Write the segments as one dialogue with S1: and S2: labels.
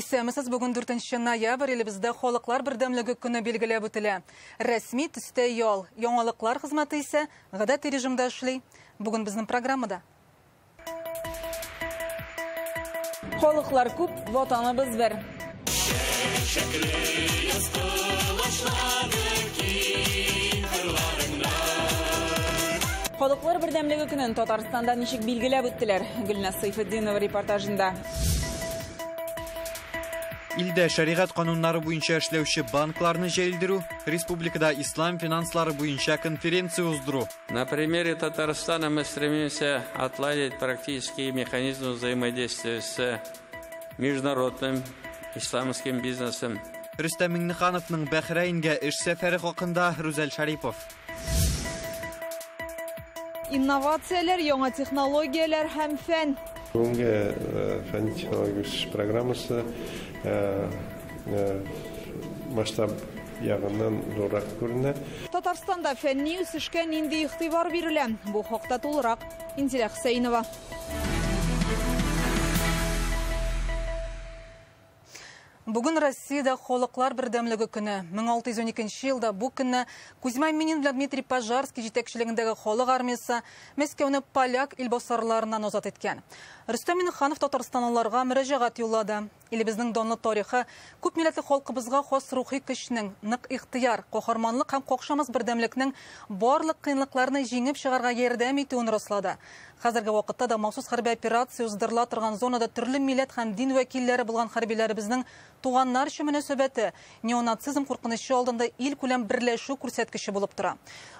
S1: Исәнмесез, бүген 4 ноябрь илебездә халыклар бердәмлеге көне билгеләп үтелә. Рәсми төстә ял, яңалыклар хезмәте исә гадәти режимда эшли. Бүген безнең программада.
S2: Халыклар күп, ватаныбыз бер. Халыклар бердәмлеге көнен Татарстанда ничек билгеләп үттеләр? Гөлназ Сайфетдинова репортажында.
S3: Илдә шәригать кануннары буенча эшләүче банкларны җәелдерү, республикада ислам финанслары буенча конференция уздыру.
S4: На примере Татарстана мы стремимся отладить практические механизмы взаимодействия с международным исламским бизнесом.
S3: Рөстәм Миңнехановның Бәхрәйнгә эш сәфәре хакында Рүзәл Шарипов.
S2: Инновацияләр, яңа технологияләр һәм фән.
S5: Бүгенге фәнни технологик үсеш программасы масштаб ягыннан зуррак күренә.
S2: Татарстанда фәнни үсешкә нинди игътибар бирелә? Бу хакта тулырак Инзилә Хөсәенова.
S1: Бүген Россиядә халыклар бердәмлеге көне. 1612 елда бу көнне Кузьма Минин белән Дмитрий Пожарский җитәкчелегендәге халык армиясе Мәскәүне поляк илбасарларыннан азат иткән. Рөстәм Миңнеханов татарстанлыларга мөрәҗәгать юллады. Илебезнең данлы тарихы күп милләтле халкыбызга хас рухи көчнең, нык ихтыяр, каһарманлык һәм какшамас бердәмлекнең барлык кыенлыкларны җиңеп чыгарга ярдәм итүен раслады. Хәзерге вакытта да махсус хәрби операция уздырыла торган зонада төрле милләт һәм дин вәкилләре булган хәрбиләребезнең туганнарча мөнәсәбәте неонацизм куркынычы алдында ил күләм берләшү күрсәткече булып тора.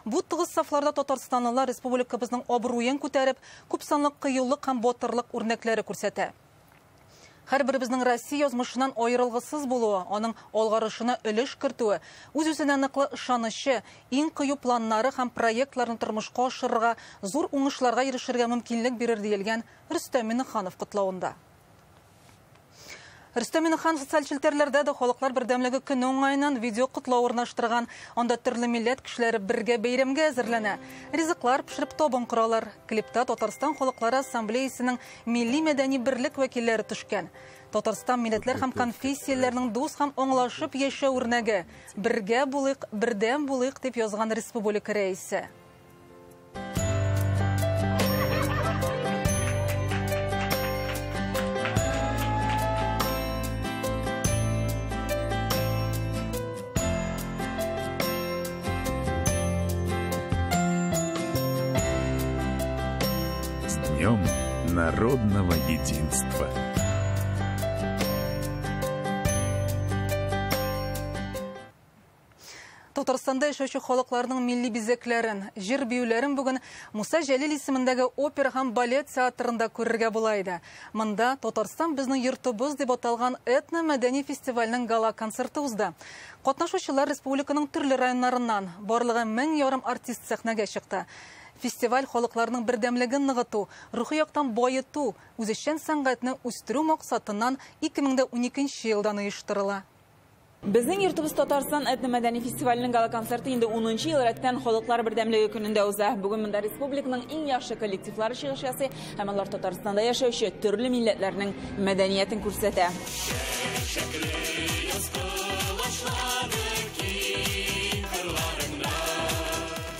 S1: Бу тыгыз сафларда татарстанлылар республикабызның абруен күтәреп, күпсанлы кыюлык һәм батырлык үрнәкләре күрсәтә. Һәрберебезнең Россия язмышыннан аерылгысыз булуы, аның алгарышына өлеш кертүе, үз-үзенә ныклы ышанычы, иң кыю планнары һәм проектларын тормышка ашырырга, зур уңышларга ирешергә мөмкинлек бирер диелгән Рөстәм Миңнеханов котлавында. Рөстәм Миңнеханов социаль челтәрләрдә дә халыклар бердәмлеге көне уңаеннан видео котлау урнаштырган. Анда төрле милләт кешеләре бергә бәйрәмгә әзерләнә. Ризыклар пешереп табын коралар. Клипта Татарстан халыклары ассамблеясының милли мәдәни берлек вәкилләре төшкән. Татарстан милләтләр һәм конфессияләрнең дус һәм аңлашып яшәү үрнәге. Бергә булыйк, бердәм булыйк дип язган республика рәисе.
S6: Днем народного единства.
S1: Татарстанда яшәүче халыкларның милли бизәкләрен, җыр биюләрен бүген Муса Җәлил исемендәге опера һәм балет театрында күрергә була иде. Монда Татарстан безнең йортыбыз дип аталган этно-мәдәни фестивальнең гала-концерты узды. Катнашучылар республиканың төрле районнарыннан, барлыгы 1500 артист сәхнәгә чыкты. Фестиваль халыкларның бердәмлеген ныгыту, рухи яктан баету, үзешчән сәнгатьне үстерү максатыннан 2012 елдан оештырыла.
S2: Безнең йортыбыз Татарстан этно-мәдәни фестиваленең гала-концерты инде 10 ел рәттән халыклар бердәмлеге көнендә уза. Бүген монда республиканың иң яхшы коллективлары чыгыш ясый һәм алар Татарстанда яшәүче төрле милләтләрнең мәдәниятен күрсәтә.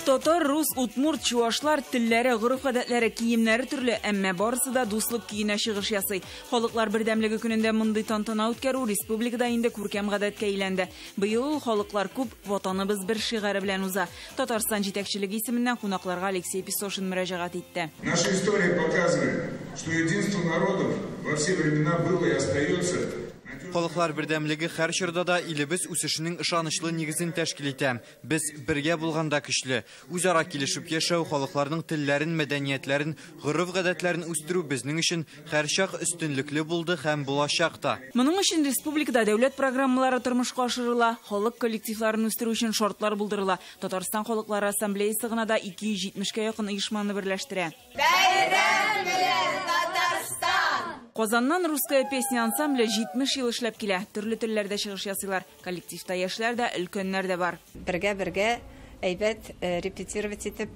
S2: Татар, рус, удмурт, чуашлар телләре, гореф-гадәтләре, киемнәре төрле, әмма барысы да дуслык көенә чыгыш ясый. Халыклар бердәмлеге көнендә мондый тантана үткәрү республикада инде күркәм гадәткә әйләнде. Быел ул халыклар күп, ватаныбыз бер шигаре белән уза. Татарстан җитәкчелеге исеменнән кунакларга Алексей Песошин мөрәҗәгать итте.
S7: Наша история показывает, что единство народов во все времена было и остается.
S3: Халыклар бердәмлеге һәр чорда да илебез үсешенең ышанычлы нигезен тәшкил итә. Без бергә булганда көчле. Үзара килешеп яшәү, халыкларның телләрен, мәдәниятләрен, гореф-гадәтләрен үстерү безнең өчен һәрчак өстенлекле булды һәм булачак та.
S2: Моның өчен республикада дәүләт программалары тормышка ашырыла, халык коллективларын үстерү өчен шартлар булдырыла. Татарстан халыклары ассамблеясы гына да 270-кә якын оешманы берләштерә.
S8: Бәйрәм белән Татарстан!
S2: Казаннан «Русская песня» ансамбле 70 ел эшләп килә. Төрле телләрдә чыгыш ясыйлар. Коллективта яшьләр дә, өлкәннәр дә бар.
S9: Бергә-бергә әйбәт репетировать итеп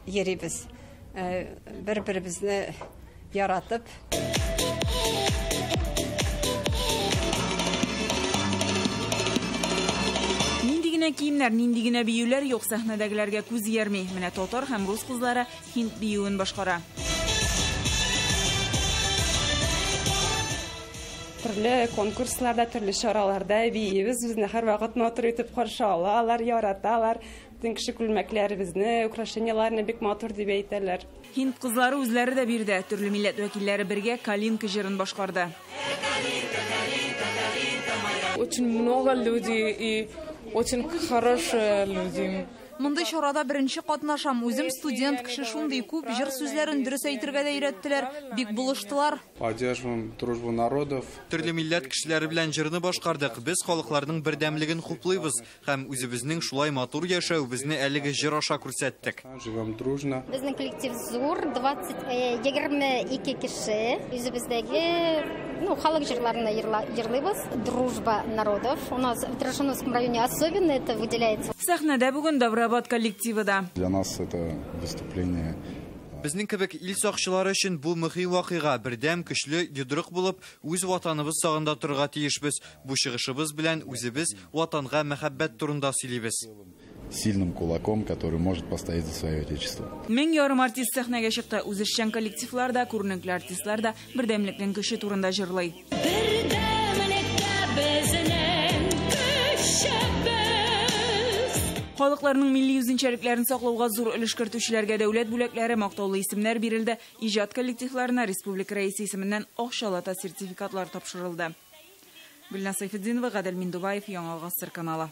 S9: йөрибез. Бер-беребезне яратып.
S2: генә киемнәр, нинди генә биюләр юк, сәхнәдәгеләргә күз иярми. Менә татар һәм рус кызлары һинд биюен башкара.
S10: Төрле конкурсларда, төрле чараларда биибез. Безне һәрвакыт матур итеп каршы алалар, яраталар. Бөтен кеше күлмәкләребезне, украшенияларны бик матур дип әйтәләр.
S2: Һинд кызлары үзләре дә биредә. Төрле милләт вәкилләре бергә Калинка җырын башкарды.
S11: Очень много людей и очень хорошие люди.
S12: Мондый чарада беренче катнашам. Үзем студент кеше, шундый күп җыр сүзләрен дөрес әйтергә дә өйрәттеләр, бик булыштылар.
S5: Поддерживаем дружбу народов.
S3: Төрле милләт кешеләре белән җырны башкардык. Без халыкларның бердәмлеген хуплыйбыз һәм үзебезнең шулай матур яшәвебезне әлеге җыр аша күрсәттек.
S5: Живем дружно.
S13: Безнең коллектив зур, 22 кеше. Үзебездәге, ну, халык җырларын йырлыйбыз. Дружба народов. У нас в Трашуновском районе особенно это выделяется.
S2: Сәхнәдә бүген Добробат коллективы да.
S14: Для нас это выступление.
S3: Безнең кебек ил сакчылары өчен бу мөһим вакыйга. Бердәм, көчле, йодрык булып, үз ватаныбыз сагында торырга тиешбез. Бу чыгышыбыз белән үзебез ватанга мәхәббәт турында сөйлибез.
S14: Сильным кулаком, который может постоять за свое отечество.
S2: 1500 артист сәхнәгә чыкты. Үзешчән коллективлар да, күренекле артистлар да бердәмлекнең көче турында җырлый.
S8: Бердәмлеккә безнең көчебез.
S2: Халыкларның милли үзенчәлекләрен саклауга зур өлеш кертүчеләргә дәүләт бүләкләре, мактаулы исемнәр бирелде. Иҗат коллективларына республика рәисе исеменнән акчалата сертификатлар тапшырылды. Гөлназ Сайфетдинова, Гадел Миндубаев, Яңа Гасыр каналы.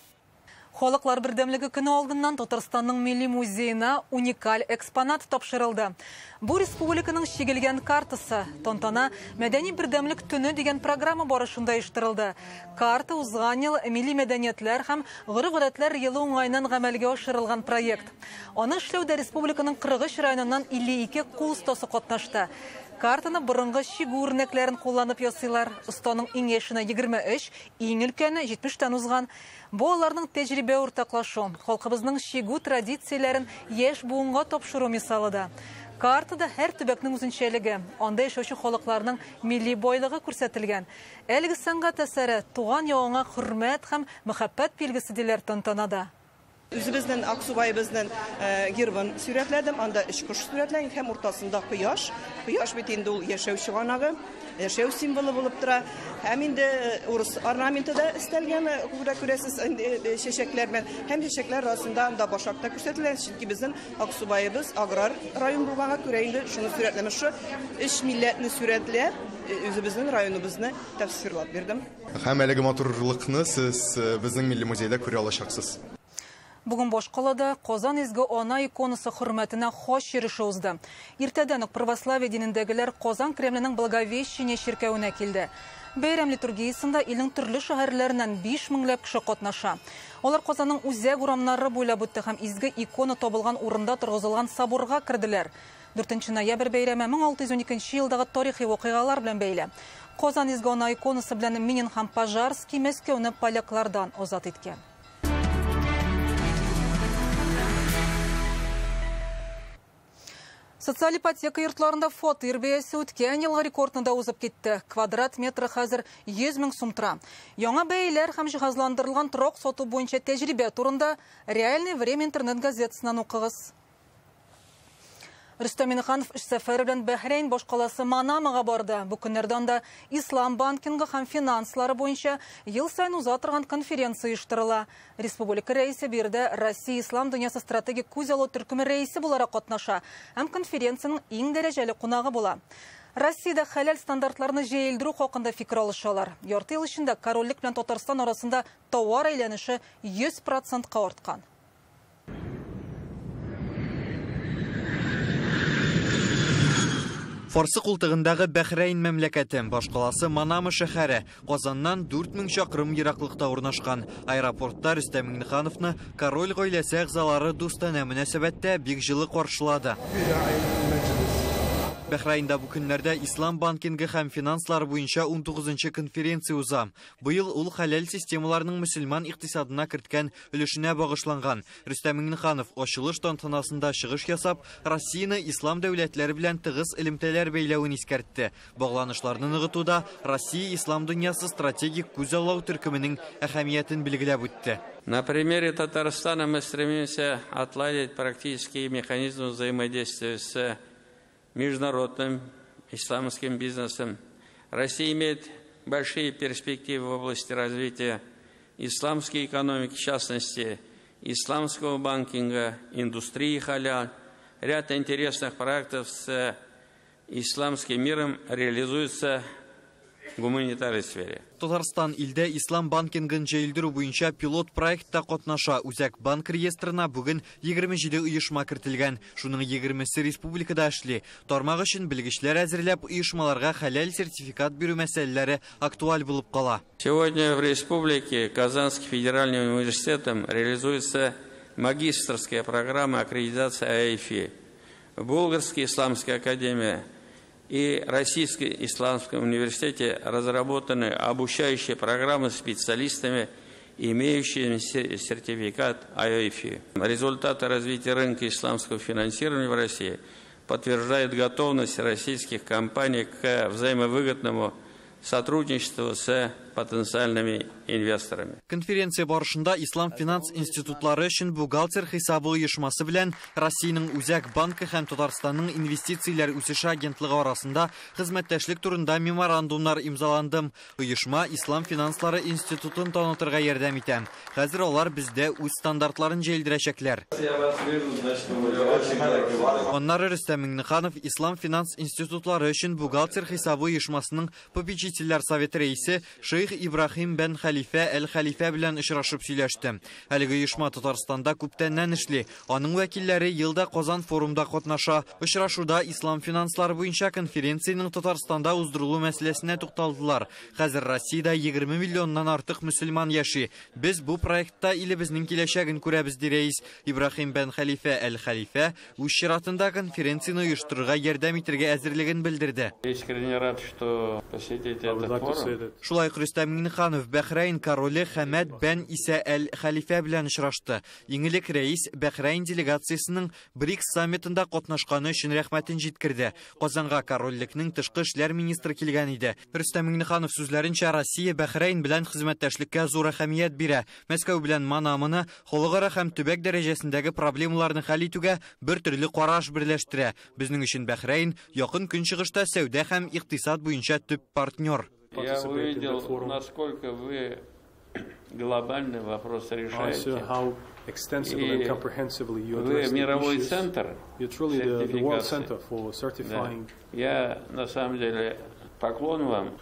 S1: Халыклар бердәмлеге көне алдыннан Татарстанның милли музеена уникаль экспонат тапшырылды. Бу республиканың чигелгән картасы. Тантана Мәдәни бердәмлек төне дигән программа барышында оештырылды. Карта узган ел милли мәдәниятләр һәм гореф-гадәтләр елы уңаеннан гамәлгә ашырылган проект. Аны эшләүдә республиканың 43 районыннан 52 кул остасы катнашты. Картаны борынгы чигү үрнәкләрен кулланып ясыйлар. Останың иң яшенә 23, иң өлкәне 70-тән узган. Бу аларның тәҗрибә уртаклашу, халкыбызның чигү традицияләрен яшь буынга тапшыру мисалы да. Картада һәр төбәкнең үзенчәлеге, анда яшәүче халыкларның милли байлыгы күрсәтелгән. Әлеге сәнгать әсәре туган ягыңа хөрмәт һәм мәхәббәт билгесе диләр тантанада.
S15: Үзебезнең Аксубайыбызның гербын сурәтләдем. Анда өч кош сурәтләнгән һәм уртасында кояш. Кояш бит инде ул яшәү чыганагы, яшәү символы булып тора. Һәм инде урыс орнаменты да өстәлгән, күрә күрәсез чәчәкләр белән. Һәм чәчәкләр арасында анда башак та күрсәтелә, чөнки безнең Аксубайыбыз аграр район булганга күрә инде шуны сурәтләмеш. Шушы өч милләтне сурәтләп, үзебезнең районыбызны тәфсирләп бирдем.
S16: Һәм әлеге матурлыкны сез безнең милли музейда күрә алачаксыз.
S1: Бүген башкалада Казан изге ана иконасы хөрмәтенә хач йөреше узды. Иртәдән үк православие динендәгеләр Казан Кремленең Благовещение чиркәвенә килде. Бәйрәм литургиясендә илнең төрле шәһәрләреннән 5000 ләп кеше катнаша. Алар Казанның үзәк урамнары буйлап үтте һәм изге икона табылган урында торгызылган соборга керделәр. 4 ноябрь бәйрәме 1612 елдагы тарихи вакыйгалар белән бәйле. Казан изге ана иконасы белән Минин һәм Пожарский Мәскәүне поляклардан азат иткән. Социаль ипотека йортларында фатир бәясе үткән елгы рекордны да узып китте. Квадрат метры хәзер 100 мең сум тора. Яңа бәяләр һәм җиһазландырылган торак сату буенча тәҗрибә турында «Реальное время» интернет газетасыннан укыгыз. Рөстәм Миңнеханов эш сәфәре белән Бәһрәйн башкаласы Манамага барды. Бу көннәрдә анда ислам банкингы һәм финанслары буенча ел саен уза торган конференция оештырыла. Республика рәисе биредә Россия ислам дөньясы стратегик күз алу төркеме рәисе буларак катнаша һәм конференциянең иң дәрәҗәле кунагы була. Россиядә хәләл стандартларны җәелдерү хакында фикер алышалар. Ярты ел эчендә Корольлек белән Татарстан арасында товар әйләнеше 100%-ка арткан.
S3: Фарсы култыгындагы Бәхрәйн мәмләкәте, башкаласы Манама шәһәре, Казаннан 4000 чакрым ераклыкта урнашкан. Аэропортта Рөстәм Миңнехановны король гаиләсе әгъзалары дустанә мөнәсәбәттә бик җылы каршылады. Бәхрәйндә бу көннәрдә ислам банкингы һәм финанслар буенча 19-нчы конференция уза. Быел ул хәләл системаларының мөселман икътисадына керткән өлешенә багышланган. Рөстәм Миңнеханов ачылыш тантанасында чыгыш ясап, Россияне ислам дәүләтләре белән тыгыз элемтәләр бәйләвен искәртте. Багланышларны ныгытуда Россия ислам дөньясы стратегик күзаллау төркеменең әһәмиятен билгеләп үтте.
S4: На примере Татарстана мы стремимся отладить практические механизмы взаимодействия с международным исламским бизнесом. Россия имеет большие перспективы в области развития исламской экономики, в частности, исламского банкинга, индустрии халяль. Ряд интересных проектов с исламским миром реализуется в гуманитарной сфере.
S3: Татарстан илдә ислам банкингын җәелдерү буенча пилот проектта катнаша. Үзәк банк реестрына бүген 27 оешма кертелгән. Шуның 20-се республикада эшли. Тармак өчен белгечләр әзерләп, оешмаларга хәләл сертификат бирү мәсьәләләре актуаль булып кала.
S4: Сегодня в республике Казанским федеральным университетом реализуется магистерская программа аккредитации АИФИ. Булгарская исламская академия и Российском исламском университете разработаны обучающие программы специалистами, имеющими сертификат АИФИ. Результаты развития рынка исламского финансирования в России подтверждают готовность российских компаний к взаимовыгодному сотрудничеству с потенциальными инвесторами.
S3: Конференция барышында ислам финанс институтлары өчен бухгалтер хисабы оешмасы белән Россиянең Үзәк банкы һәм Татарстанның инвестицияләр үсеше агентлыгы арасында хезмәттәшлек турында меморандумнар имзаланды. Оешма ислам финанслары институтын танытырга ярдәм итә. Хәзер алар бездә үз стандартларын җәелдерәчәкләр. Аннары Рөстәм Миңнеханов ислам финанс институтлары өчен бухгалтер хисабы оешмасының попечительләр советы рәисе Шейх Ибраһим бен Хәлифә әл-Хәлифә белән очрашып сөйләште. Әлеге оешма Татарстанда күптәннән эшли. Аның вәкилләре елда Казан форумда катнаша. Очрашуда ислам финанслары буенча конференциянең Татарстанда уздырылу мәсьәләсенә тукталдылар. Хәзер Россиядә 20 миллионнан артык мөселман яши. Без бу проектта илебезнең киләчәген күрәбез, ди рәис. Ибраһим бен Хәлифә әл-Хәлифә үз чиратында конференцияне оештырырга ярдәм итәргә әзерлеген белдерде.
S4: Искренне рад, что посетите этот форум.
S3: Шулай ук Рөстәм Миңнеханов Бәхрәйн короле Хәмәд бен Иса әл-Хәлифә белән очрашты. Иң элек рәис Бәхрәйн делегациясенең БРИКС саммитында катнашканы өчен рәхмәтен җиткерде. Казанга корольлекнең тышкы эшләр министры килгән иде. Рөстәм Миңнеханов сүзләренчә, Россия Бәхрәйн белән хезмәттәшлеккә зур әһәмият бирә. Мәскәү белән Манаманы халыкара һәм төбәк дәрәҗәсендәге проблемаларны хәл итүгә бер төрле караш берләштерә. Безнең өчен Бәхрәйн якын көнчыгышта сәүдә һәм икътисад буенча төп партнер.
S4: Я увидел, насколько вы глобальный вопрос решаете. И вы мировой центр сертификации. Да. Я на самом деле поклон вам.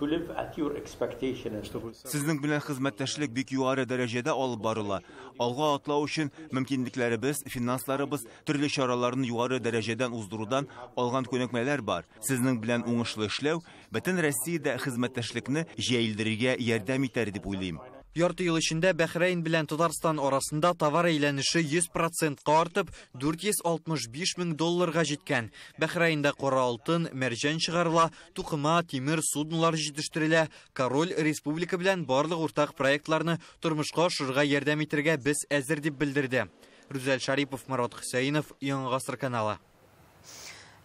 S17: Сезнең белән хезмәттәшлек бик югары дәрәҗәдә алып барыла. Алга атлау өчен мөмкинлекләребез, финансларыбыз, төрле чараларны югары дәрәҗәдән уздырудан алган күнекмәләр бар. Сезнең белән уңышлы эшләү бөтен Россиядә хезмәттәшлекне җәелдерергә ярдәм итәр дип уйлыйм.
S3: Ярты ел эчендә Бәхрәйн белән Татарстан арасында товар әйләнеше 100%-ка артып, 465 мең долларга җиткән. Бәхрәйндә кара алтын, мәрҗән чыгарыла, тукыма, тимер суднолар җитештерелә. Король республика белән барлык уртак проектларны тормышка ашырырга ярдәм итәргә без әзер дип белдерде. Рүзәл Шарипов, Марат Хөсәенов, Яңа Гасыр каналы.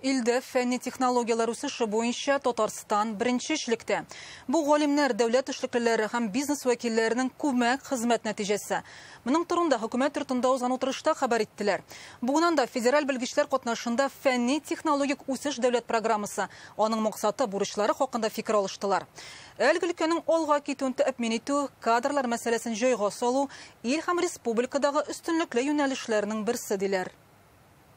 S1: Илдә фәнни технологияләр үсеше буенча Татарстан беренче эшлектә. Бу галимнәр, дәүләт эшлеклеләре һәм бизнес вәкилләренең күмәк хезмәт нәтиҗәсе. Моның турында хөкүмәт йортында узган утырышта хәбәр иттеләр. Бүген анда федераль белгечләр катнашында фәнни технологик үсеш дәүләт программасы, аның максаты, бурычлары хакында фикер алыштылар. Әлеге өлкәнең алга китүен тәэмин итү, кадрлар мәсьәләсен җайга салу ил һәм республикадагы өстенлекле юнәлешләрнең берсе диләр.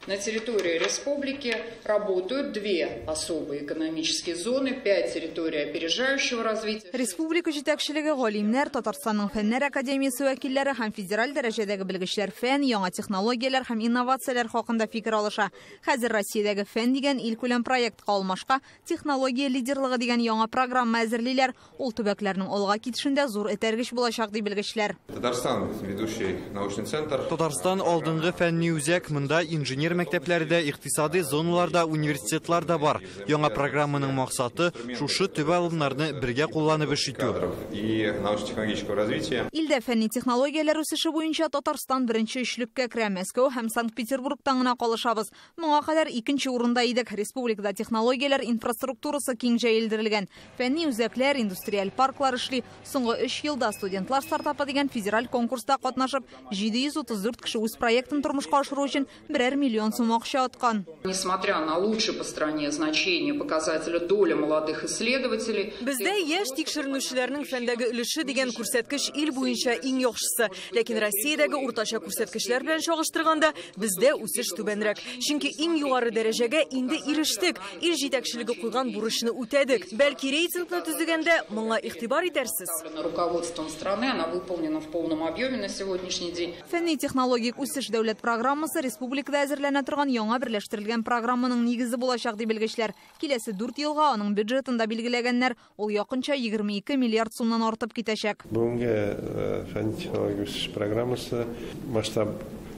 S18: На территории республики работают 2 особые экономические зоны, 5 территорий опережающего развития.
S12: Республика җитәкчелеге, галимнәр, Татарстанның Фәннәр академиясе вәкилләре һәм федераль дәрәҗәдәге белгечләр фән, яңа технологияләр һәм инновацияләр хакында фикер алыша. Хәзер Россиядәге фән дигән илкүләм проектка алмашка технология лидерлыгы дигән яңа программа әзерлиләр. Ул төбәкләрнең алга китешендә зур этәргеч булачак, ди белгечләр.
S19: Татарстан ведущий научный центр.
S3: Татарстан алдынгы фәнни үзәк, монда инженер Технологияләр мәктәпләре дә, икътисади зоналар да, университетлар да бар. Яңа программаның максаты шушы төп алымнарны бергә кулланып эш итү.
S19: И научно-технологического развития.
S12: Илдә фәнни технологияләр үсеше буенча Татарстан беренче өчлеккә керә. Мәскәү һәм Санкт-Петербургтан гына калышабыз. Моңа кадәр икенче урында идек. Республикада технологияләр инфраструктурасы киң җәелдерелгән. Фәнни үзәкләр, индустриаль парклар эшли. Соңгы 3 елда студентлар стартапы дигән федераль конкурста катнашып, 734 кеше үз проектын тормышка ашыру өчен берәр миллион сум акча откан.
S18: Несмотря на лучшее по стране значение показателя доля молодых исследователей,
S2: Бездә яшь тикшеренүчеләрнең фәндәге өлеше дигән күрсәткеч ил буенча иң яхшысы. Ләкин Россиядәге уртача күрсәткечләр белән чагыштырганда бездә үсеш түбәнрәк. Чөнки иң югары дәрәҗәгә инде ирештек. Ил җитәкчелеге куйган бурычны үтәдек. Бәлки рейтингны төзегәндә моңа игътибар итәрсез.
S18: Руководством страны она выполнена в полном объеме на сегодняшний день.
S12: Фәнни технологик үсеш дәүләт программасы республикада әзерләнә торган яңа берләштерелгән программаның нигезе булачак ди белгечләр. Киләсе 4 елга аның бюджетын да билгеләгәннәр. Ул якынча 22 миллиард сумнан артып китәчәк.
S5: Бүгенге фәнни технологик үсеш программасы масштаб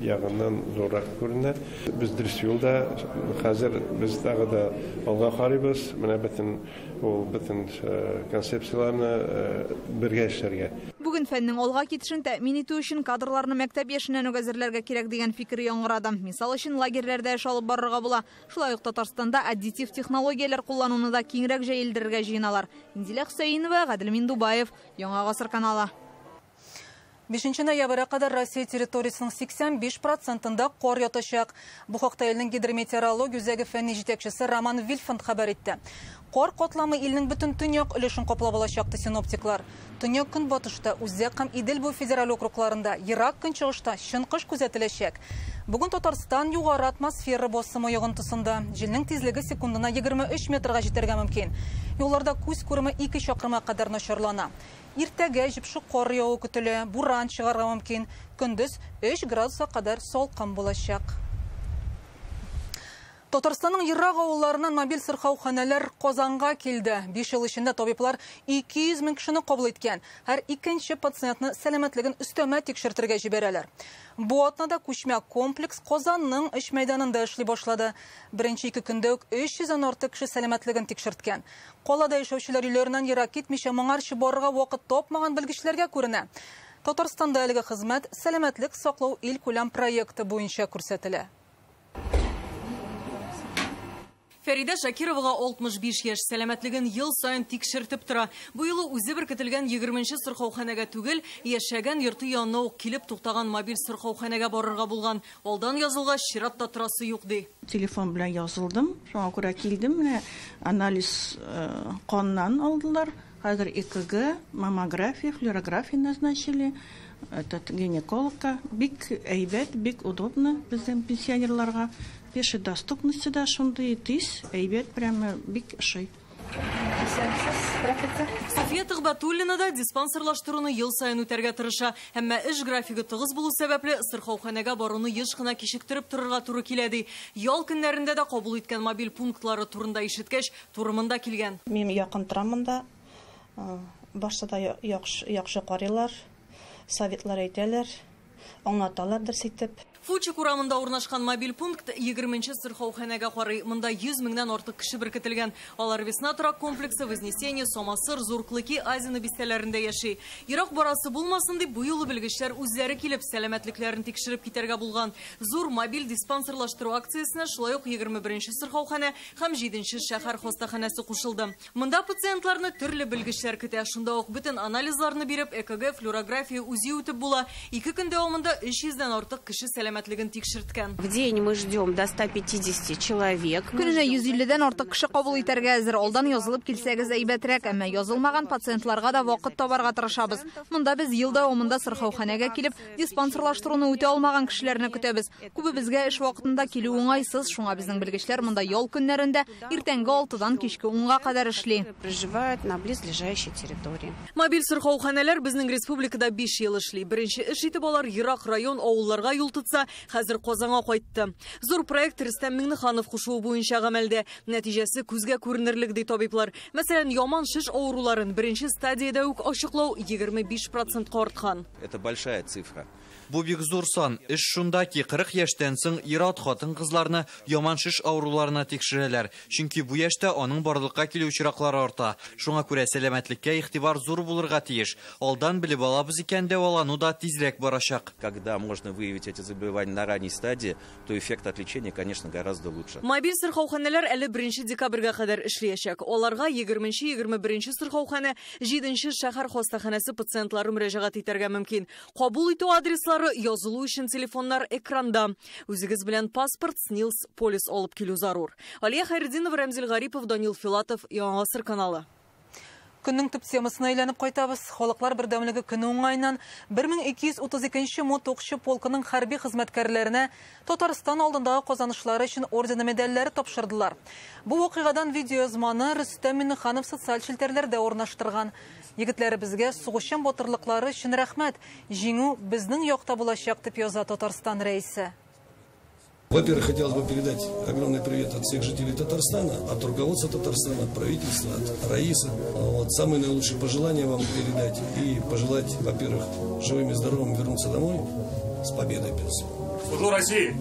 S5: ягыннан зуррак күренә. Без дөрес юлда, хәзер без тагы да алга карыйбыз. Менә бөтен ул бөтен концепцияләрне бергә эшләргә.
S12: Бүген фәннең алга китешен тәэмин итү өчен кадрларны мәктәп яшеннән үк әзерләргә кирәк дигән фикер яңгырады. Мисал өчен лагерьләрдә эш алып барырга була. Шулай ук Татарстанда аддитив технологияләр куллануны да киңрәк җәелдерергә җыеналар. Инзилә Хөсәенова, Гадел Миндубаев, Яңа Гасыр каналы.
S1: 5 ноябрьгә кадәр Россия территориясенең 85%-ында кар ятачак. Бу хакта илнең гидрометеорология үзәге фәнни җитәкчесе Роман Вильфанд хәбәр итте. Кар катламы илнең бөтен төньяк өлешен каплап алачак, ди синоптиклар. Төньяк көнбатышта, Үзәк һәм Идел буе федераль округларында, ерак көнчыгышта чын кыш күзәтеләчәк. Бүген Татарстан югары атмосфера басымы йогынтысында. Җилнең тизлеге секундына 23 метрга җитәргә мөмкин. Юлларда күз күреме 2 чакрымга кадәр начарлана. Иртәгә җепшек кар яву көтелә, буран чыгарга мөмкин. Көндез 3 градуска кадәр салкын булачак. Татарстанның ерак авылларыннан мобиль сырхауханәләр Казанга килде. 5 ел эчендә табиблар 200 мең кешене кабул иткән. Һәр икенче пациентны сәламәтлеген өстәмә тикшертергә җибәрәләр. Бу атнада күчмә комплекс Казанның 3 мәйданында эшли башлады. Беренче 2 көндә үк 300-дән артык кеше сәламәтлеген тикшерткән. Калада яшәүчеләр өйләреннән ерак китмичә моңарчы барырга вакыт тапмаган белгечләргә күренә. Татарстанда әлеге хезмәт сәламәтлек саклау илкүләм проекты буенча күрсәтелә.
S2: Фәридә Шакировага 65 яшь, сәламәтлеген ел саен тикшертеп тора. Бу юлы үзе беркетелгән 20нче сырхауханәгә түгел, яшәгән йорты янына ук килеп туктаган мобиль сырхауханәгә барырга булган. Алдан язылгач, чиратта торасы юк ди.
S20: Телефон белән язылдым, шуңа күрә килдем. Менә анализ каннан алдылар. Хәзер ЭКГ, маммография, флюорография назначили. Этот гинекологка бик әйбәт, бик удобно безнең пенсионерларга. Пешей доступности да шундый тиз, әйбәт, прямо бик ошый.
S2: София Тыгбатуллина да диспансерлаштыруны ел саен үтәргә тырыша. Әмма эш графигы тыгыз булу сәбәпле сырхауханәгә баруны еш кына кичектереп торырга туры килә ди. Ял көннәрендә дә кабул иткән мобиль пунктлары турында ишеткәч, туры монда килгән.
S21: Мин якын торам монда. Башта да яхшы карыйлар, советлар әйтәләр, аңлаталар дөрес итеп.
S2: Фучик урамында урнашкан мобиль пункт 20нче сырхауханәгә карый. Монда 100 меңнән артык кеше беркетелгән. Алар Весна торак комплексы, Вознесение, Самосыр, Зур Клыки, Азино бистәләрендә яши. Ерак барасы булмасын дип, бу юлы белгечләр үзләре килеп сәламәтлекләрен тикшереп китәргә булган. Зур мобиль диспансерлаштыру акциясенә шулай ук 21нче сырхауханә һәм 7нче шәһәр хастаханәсе кушылды. Монда пациентларны төрле белгечләр көтә. Шунда ук бөтен анализларны биреп, ЭКГ, флюорография УЗИ үтеп була. 2 көн дәвамында 300-дән артык кеше сәламәтлеген тикшерткән.
S22: В день мы ждем до 150 человек.
S12: Көненә 150-дән артык кеше кабул итәргә әзер. Алдан язылып килсәгез әйбәтрәк, әмма язылмаган пациентларга да вакыт табарга тырышабыз. Монда без ел дәвамында сырхауханәгә килеп, диспансерлаштыруны үтә алмаган кешеләрне көтәбез. Күбебезгә эш вакытында килү уңайсыз, шуңа безнең белгечләр монда ял көннәрендә иртәнге 6-дан кичке 10-га кадәр эшли.
S22: Проживают на близлежащей территории.
S2: Мобиль сырхауханәләр безнең республикада 5 ел эшли. Беренче эш итеп алар ерак район авылларга юл тотса, хәзер Казанга кайтты. Зур проект Рөстәм Миңнеханов кушуы буенча гамәлдә. Нәтиҗәсе күзгә күренерлек ди табиблар. Мәсәлән, яман шеш авыруларын беренче стадиядә үк ачыклау 25%-ка арткан.
S23: Это большая цифра.
S3: Бу бик зур сан. Эш шунда ки, 40 яшьтән соң ир-ат хатын-кызларны яман шеш авыруларына тикшерәләр. Чөнки бу яшьтә аның барлыкка килү очраклары арта. Шуңа күрә сәламәтлеккә игътибар зур булырга тиеш. Алдан белеп алабыз икән, дәвалану да тизрәк барачак.
S6: Когда можно выявить эти заболевания на ранней стадии, то эффект от лечения, конечно, гораздо лучше.
S7: Мобиль сырхауханәләр әле 1 декабрьгә кадәр эшләячәк. Аларга 20-21 сырхауханә, 7 шәһәр хастаханәсе пациентлары мөрәҗәгать итәргә мөмкин. Кабул итү адреслары, язылу өчен телефоннар экранда. Үзегез белән паспорт, СНИЛС, полис алып килү зарур. Алия Хайретдинова, Рәмзил Гарипов, Данил Филатов, Яңа Гасыр каналы.
S1: Көннең төп темасына әйләнеп кайтабыз. Халыклар бердәмлеге көне уңаеннан 1232 мотоукчы полкының хәрби хезмәткәрләренә Татарстан алдындагы казанышлары өчен ордены медальләре тапшырдылар. Бу вакыйгадан видеоязманы Рөстәм Миңнеханов социаль челтәрләрдә урнаштырган. Егетләребезгә сугышчан батырлыклары өчен рәхмәт. Җиңү безнең якта булачак, дип яза Татарстан рәисе.
S23: Во-первых, хотелось бы передать огромный привет от всех жителей Татарстана, от руководства Татарстана, от правительства, от Раиса. Вот, самые наилучшие пожелания вам передать и пожелать, во-первых, живыми и здоровыми вернуться домой с победой.
S24: Служу России!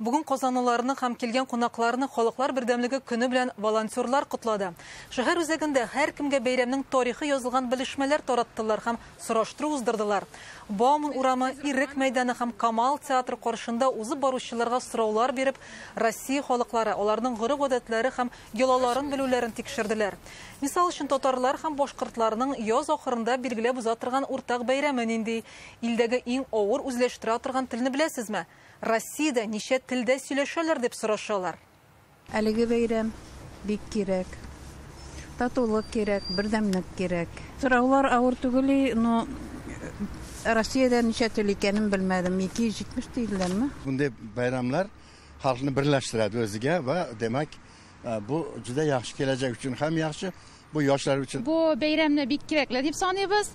S1: Бүген казанлыларны һәм килгән кунакларны Халыклар бердәмлеге көне белән волонтерлар котлады. Шәһәр үзәгендә һәркемгә бәйрәмнең тарихы язылган белешмәләр тараттылар һәм сораштыру уздырдылар. Бауман урамы, Ирек мәйданы һәм Камал театры каршында узып баручыларга сораулар биреп, Россия халыклары, аларның гореф-гадәтләре һәм йолаларын белүләрен тикшерделәр. Мисал өчен, татарлар һәм башкортларның яз ахырында билгеләп уза торган уртак бәйрәме нинди? Илдәге иң авыр үзләштерә торган телне беләсезме? Россиядә ничә телдә сөйләшәләр дип сорашалар.
S25: Әлеге бәйрәм бик кирәк. Татулык кирәк, бердәмлек кирәк. Сораулар авыр түгел, но Россиядә ничә тел икәнен белмәдем. 270 диделәрме?
S26: Bunday bayramlar xalqni birlashtiradi o'ziga va demak bu juda yaxshi, kelajak uchun ham yaxshi, bu yoshlar uchun.
S27: Bu bayramni бик кирәкле дип саныйбыз.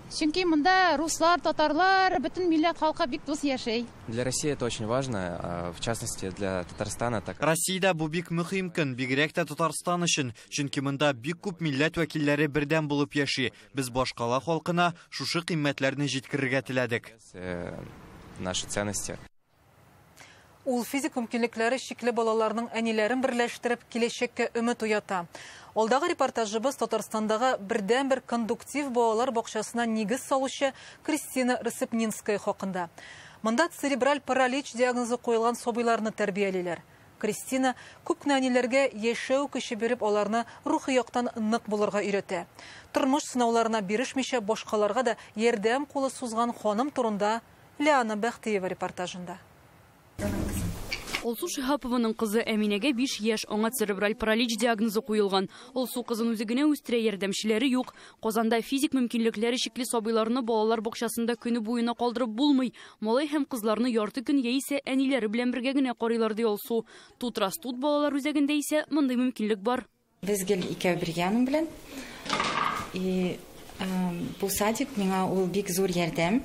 S27: Чөнки монда руслар, татарлар, бөтен милләт халкы бик дус яшәй.
S28: Для России это очень важно, в частности для Татарстана. Так.
S3: Россиядә бу бик мөһим көн, бигрәк тә Татарстан өчен, чөнки монда бик күп милләт вәкилләре бердәм булып яши. Без башкала халкына шушы кыйммәтләрне җиткерергә теләдек.
S28: Наши ценности.
S1: Ул физик мөмкинлекләре чикле балаларның әниләрен берләштереп, киләчәккә өмет уята. Алдагы репортажыбыз Татарстандагы бердәнбер кондуктив балалар бакчасына нигез салучы Кристина Рассыпнинская хакында. Монда церебраль паралич диагнозы куелган сабыйларны тәрбиялиләр. Кристина күп кенә әниләргә яшәү көче биреп, аларны рухи яктан нык булырга өйрәтә. Тормыш сынауларына бирешмичә башкаларга да ярдәм кулы сузган ханым турында Лиана Бәхтиева репортажында.
S29: Алсу Шиһапованың кызы Әминәгә 5 яшь, аңа церебраль паралич диагнозы куелган. Алсу кызын үзе генә үстерә, ярдәмчеләре юк. Казанда физик мөмкинлекләре чикле сабыйларны балалар бакчасында көне буена калдырып булмый. Малай һәм кызларны ярты көн яисә әниләре белән бергә генә карыйлар, ди Алсу. Тут растут балалар үзәгендә исә мондый мөмкинлек бар.
S30: Без гел икәү бергә аның белән. И бу садик миңа ул бик зур ярдәм.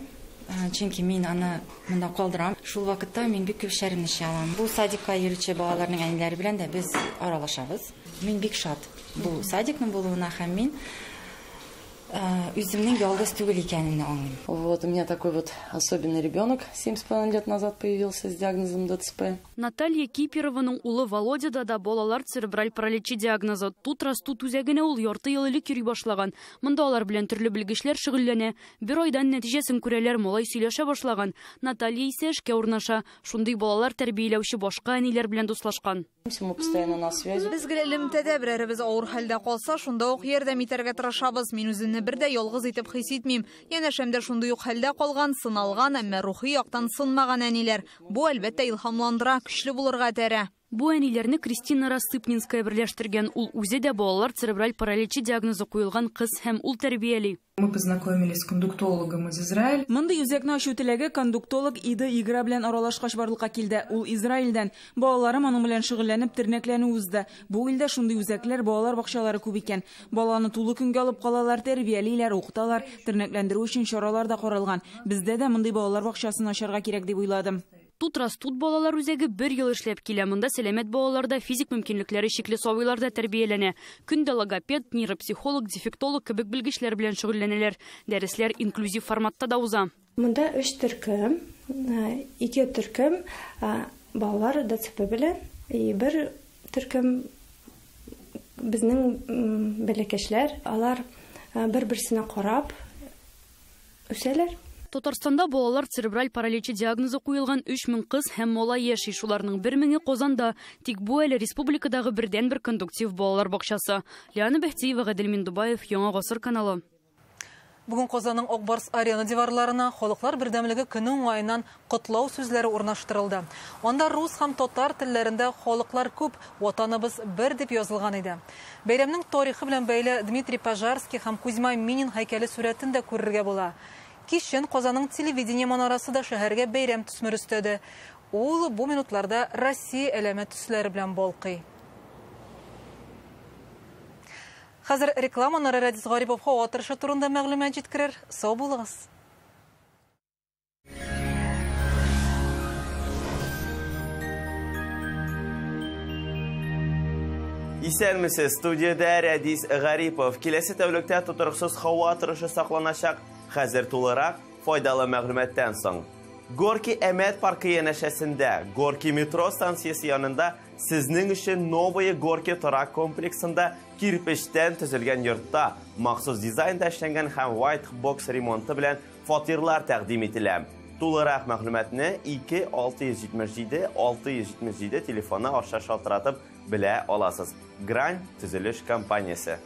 S30: Чөнки мин аны монда калдырам. Шул вакытта мин бик күп эшләремне эшли алам. Бу садикка йөрүче балаларның әниләре белән дә без аралашабыз. Мин бик шат бу садикның булуына һәм мин үземнең ялгыз түгел икәнемне аңлыйм.
S31: Вот у меня такой вот особенный ребенок 7,5 лет назад появился с диагнозом ДЦП.
S29: Наталья Киперованың улы Володяда да балалар церебраль параличы диагнозы. Тут растут үзәгенә ул ярты ел элек йөри башлаган. Монда алар белән төрле белгечләр шөгыльләнә. Бер айдан нәтиҗәсен күрәләр, малай сөйләшә башлаган. Наталья исә эшкә урнаша. Шундый балалар тәрбияләүче башка әниләр белән дуслашкан.
S31: Мы постоянно на связи.
S12: Без гел элемтәдә, берәребез авыр хәлдә калса, шунда ук ярдәм итәргә тырышабыз. Мин үземне бер дә ялгыз итеп хис итмим. Янәшәмдә шундый ук хәлдә калган, сыналган, әмма рухи яктан сынмаган әниләр. Бу әлбәттә илһамландыра, көчле булырга этәрә.
S29: Бу әниләрне Кристина Рассыпнинская берләштергән. Ул үзе дә балалар церебраль параличы диагнозы куелган кыз һәм ул тәрбияли.
S32: Мы познакомились с кондуктологом из Израиля.
S2: Мондый үзәкне ачу теләге кондуктолог Ида Игра белән аралашкач барлыкка килде. Ул Израильдән. Балаларым аның белән шөгыльләнеп тернәкләнү узды. Бу илдә шундый үзәкләр, балалар бакчалары күп икән. Баланы тулы көнгә алып калалар, тәрбиялиләр, укыталар, тернәкләндерү өчен чаралар да каралган. Бездә дә мондый балалар бакчасын ачарга кирәк дип уйладым.
S29: Тут растут балалар үзәге бер ел эшләп килә. Монда сәламәт балаларда физик мөмкинлекләре чикле сабыйлар да тәрбияләнә. Көндә логопед, нейропсихолог, дефектолог кебек белгечләр белән шөгыльләнәләр. Дәресләр инклюзив форматта да уза.
S4: Монда 3 төркем, 2 төркем балалар ДЦП белән, бер төркем безнең бәләкәчләр, алар бер-берсенә карап үсәләр.
S29: Татарстанда балалар церебраль параличы диагнозы куелган 3000 кыз һәм малай яши. Шуларның 1000-е Казанда. Тик бу әле республикадагы бердәнбер кондуктив балалар бакчасы. Лиана Бәхтиева, Гадел Миндубаев, Яңа Гасыр каналы.
S1: Бүген Казанның Ак Барс арена диварларына халыклар бердәмлеге көне уңаеннан котлау сүзләре урнаштырылды. Анда рус һәм татар телләрендә халыклар күп, ватаныбыз бер дип язылган иде. Бәйрәмнең тарихы белән бәйле Дмитрий Пожарский һәм Кузьма Минин һәйкәле сурәтен дә күрергә була. Кичен Казанның телевидение манарасы да шәһәргә бәйрәм төсмере өстәде. Ул бу минутларда Россия әләме төсләре белән балкый. Хәзер рекламаны Радис Гарипов һава торышы турында мәгълүмат җиткерер. Сау булыгыз.
S8: Исәнмесез, студиядә Радис Гарипов. Киләсе тәүлектә тотрыксыз һава торышы сакланачак. Хәзер тулырак файдалы мәгълүматтан соң. Горки Әмәт паркы янәшәсендә, Горки метро станциясе янында сезнең өчен Новые Горки торак комплексында кирпечтән төзелгән йортта махсус дизайнда эшләнгән һәм white box ремонты белән фатирлар тәкъдим ителә. Тулырак мәгълүматны 2 677 677 телефоны аша шалтыратып белә аласыз. Грань төзелеш компаниясе.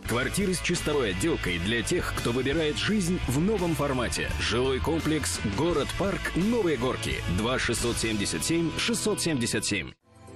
S9: Квартиры с чистовой отделкой для тех, кто выбирает жизнь в новом формате. Жилой комплекс «Город-парк Новые Горки». 2 677 677.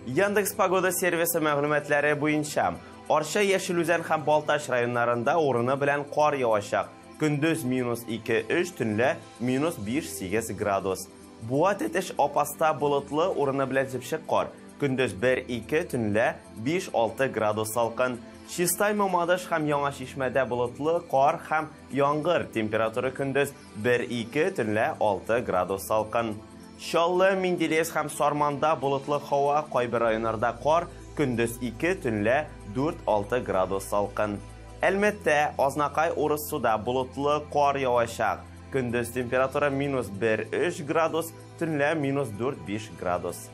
S8: Яндекс Погода сервисы мәгълүматлары буенча Арча, Яшел Үзән һәм Балтач районнарында урыны белән кар явачак. Көндез -2-3, төнлә -5-8 градус. Буа, Тәтеш, Апаста болытлы, урыны белән җепшек кар. Көндез 1-2, төнлә 5-6 градус салкын. Чистай, Мамадыш һәм Яңа Чишмәдә болытлы, кар һәм яңгыр. Температура көндез 1-2, төнлә 6 градус салкын. Чаллы, Менделеевск һәм Сарманда болытлы һава, кайбер районнарда кар, көндез 2, төнлә 4-6 градус салкын. Әлмәттә, Азнакай, Урыссуда болытлы, кар явачак. Көндез температура -1-3 градус, төнлә -4-5 градус.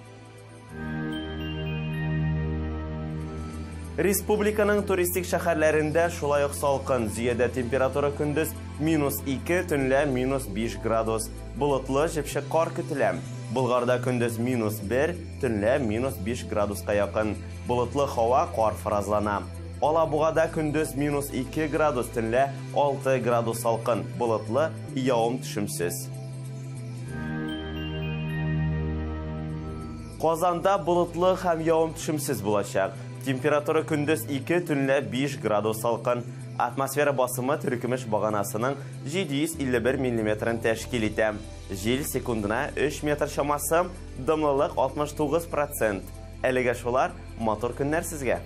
S8: Республиканың туристик шәһәрләрендә шулай ук салкын. Зөядә температура көндез -2, төнлә -5 градус. Болытлы, җепшек кар көтелә. Болгарда көндез -1, төнлә -5 градуска якын. Болытлы һава, кар фаразлана. Алабугада көндез -2 градус, төнлә 6 градус салкын. Болытлы, явым-төшемсез. Казанда болытлы һәм явым-төшемсез булачак. Температура көндез 2, төнлә 5 градус салкын. Атмосфера басымы теркемеш баганасының 751 миллиметрын тәшкил итә. Җил секундына 3 метр чамасы, дымлылык 69%. Әлегә шулар, матур көннәр сезгә.